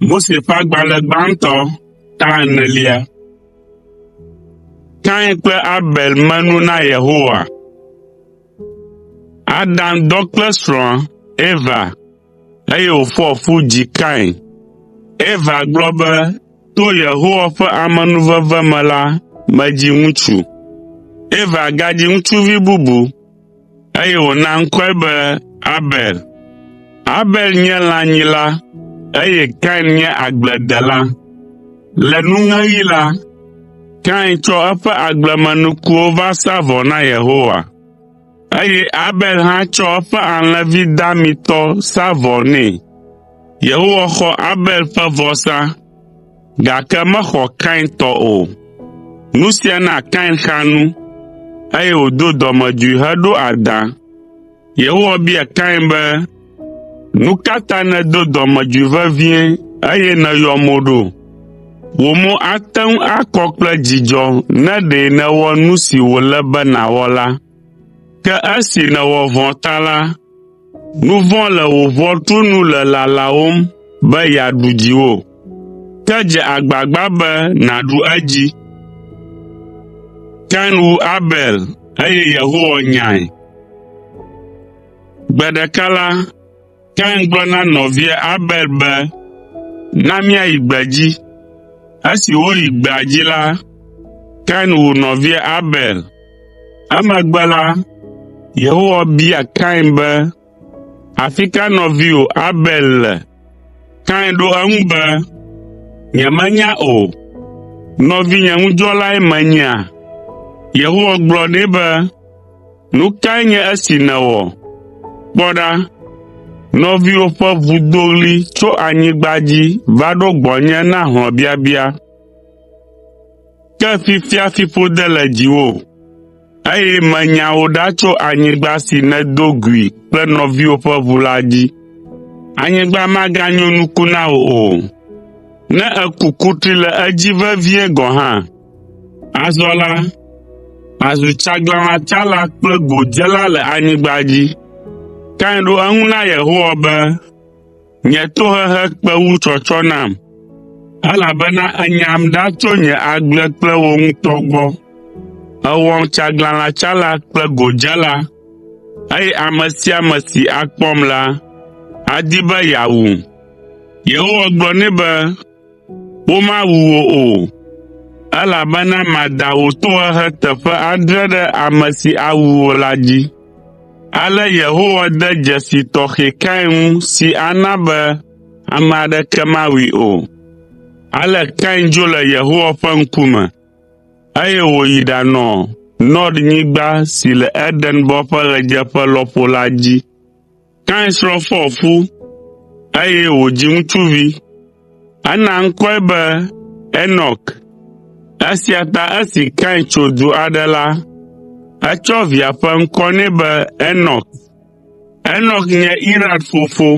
Mose ƒe agbalẽ gbãtɔ ta enelia. Kain kple Abel me nu na Yehowa. Adam dɔ kple srɔ̃a Eva eye wòfɔ fu dzi Kain. Eva gblɔ be, “To Yehowa ƒe amenuveve me la, medzi ŋutsu.” Eva gadzi ŋutsuvi bubu eye wòna ŋkɔe be Abel. Abel nye lãnyila eye Kain nye agbledela. Le nuŋeɣi la, Kain tsɔ eƒe agblemenukuwo va sa vɔ na Yehowa, eye Abel hã tsɔ eƒe alẽvi damitɔ sa vɔ nɛ. Yehowa xɔ Abel ƒe vɔsa, gake mexɔ Kain tɔ o. Nu sia na Kain xa nu, eye wòdo dɔmedzoe heɖo adã. Yehowa bia Kain be, “Nu ka ta nèdo dɔmedzoe vevie eye nèyɔ mo ɖo? Wò mo ate ŋu akɔ kple dzidzɔ ne ɖe nèwɔ nu si wòle be nàwɔ la. Ke esi nèwɔ vɔ̃ ta la, Nu vɔ̃ le wò ʋɔtru nu le lalawòm be yeaɖu dziwò, ke dze agbagba be nàɖu edzi.” Kain wu Abel eye Yehowa nyae. Gbe ɖeka la, Kain gblɔ na nɔvia Abel be, “Na míayi gbedzi.” Esi woyi gbea dzi la, Kain wu nɔvia Abel. Emegbe la, Yehowa bia Kain be, “Afi ka nɔviwò Abel le?” Kain ɖo eŋu be, “Nyemenya o. Nɔvinye ŋudzɔlae menyea?” Yehowa gblɔ nɛ be, “Nu kae nye esi nèwɔ? Kpɔ ɖa, nɔviwò ƒe ʋu do ɣli tso anyigba dzi va ɖo gbɔnye na hlɔ̃biabia. Ke fifia fiƒode le dziwò, eye menya wò ɖa tso anyigba si nèdo gui kple nɔviwò ƒe ʋu la dzi. Anyigba maganyo nuku na wò o, ne èku kutri le edzi vevie gɔ̃ hã. Azɔ la, àzu tsaglãlatsala kple godzela le anyigba dzi.” Kain ɖo eŋu na Yehowa be, “Nye tohehe kpe wu tsɔtsɔ nam, elabena ènyam ɖa tso nye agble kple wò ŋutɔ gbɔ. Èwɔm tsaglãlatsala kple godzela, eye ame sia ame si akpɔm la, adi be yeawum.” Yehowa gblɔ nɛ be, “Womawu wò o, elabena mada wò tohehe teƒe adre ɖe ame si awu wò la dzi.” Ale Yehowa de dzesi tɔxɛ Kain ŋu si ana be ame aɖeke mawui o. Ale Kain dzo le Yehowa ƒe ŋkume, eye wòyi ɖanɔ Nɔdnyigba si le Edenbɔ ƒe ɣedzeƒe lɔƒo la dzi. Kain srɔ̃ fɔ fu, eye wòdzi ŋutsuvi. Ena ŋkɔe be Enɔk. Esia ta esi Kain tso du aɖe la, etsɔ via ƒe ŋkɔ nɛ be Enɔk. Enɔk nye Irad fofo.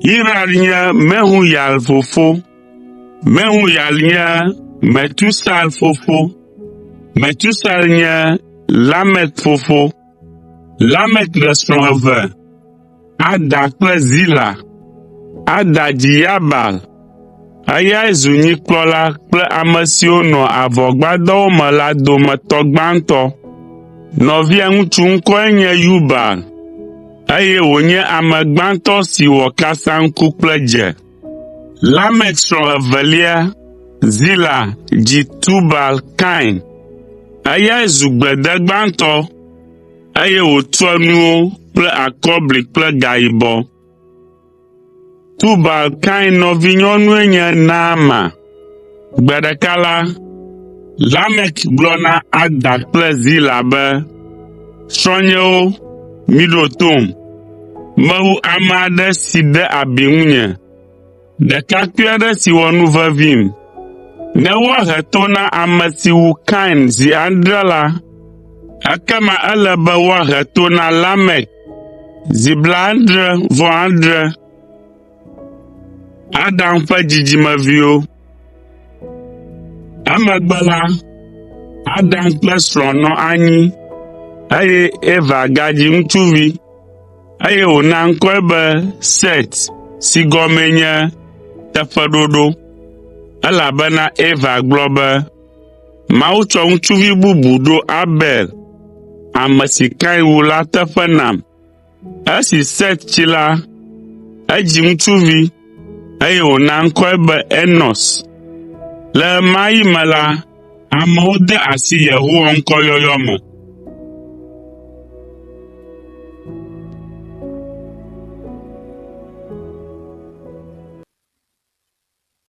Irad nye Mehuyael fofo. Mehuyael nye Metusael fofo. Metusael nye Lamek fofo. Lamek ɖe srɔ̃ eve, Ada kple Zila. Ada dzi Yabal. Eyae zu nyikplɔla kple ame siwo nɔ avɔgbadɔwo me la dometɔ gbãtɔ. Nɔvia ŋutsu ŋkɔe nye Yubal, eye wònye ame gbãtɔ si wɔ kasaŋku kple dze. Lamek srɔ̃ evelia, Zila dzi Tubal Kain. Eyae zu gbede gbãtɔ, eye wòtua nuwo kple akɔbli kple gayibɔ. Tubal Kain nɔvinyɔnue nye Naama. Gbe ɖeka la, Lamek gblɔ na Ada kple Zila be, “Srɔ̃nyewo, miɖo tom. Mewu ame aɖe si de abi ŋunye, ɖekakpui aɖe si wɔ nu vevim. Ne woahe to na ame si wu Kain zi adre la, ekema ele be woahe to na Lamek zi blaadre-vɔ-adre.” Adam ƒe dzidzimeviwo. Emegbe la, Adam kple srɔ̃a nɔ anyi, eye Eva gadzi ŋutsuvi, eye wòna ŋkɔe be Set si gɔmee nye. Teƒeɖoɖo, elabena Eva gblɔ be, “Mawu tsɔ ŋutsuvi bubu ɖo Abel, ame si Kain wu la teƒe nam.” Esi Set tsi la, edzi ŋutsuvi, eye wòna ŋkɔe be Enos. Le ɣe ma ɣi me la, amewo de asi Yehowa ŋkɔ yɔyɔ me.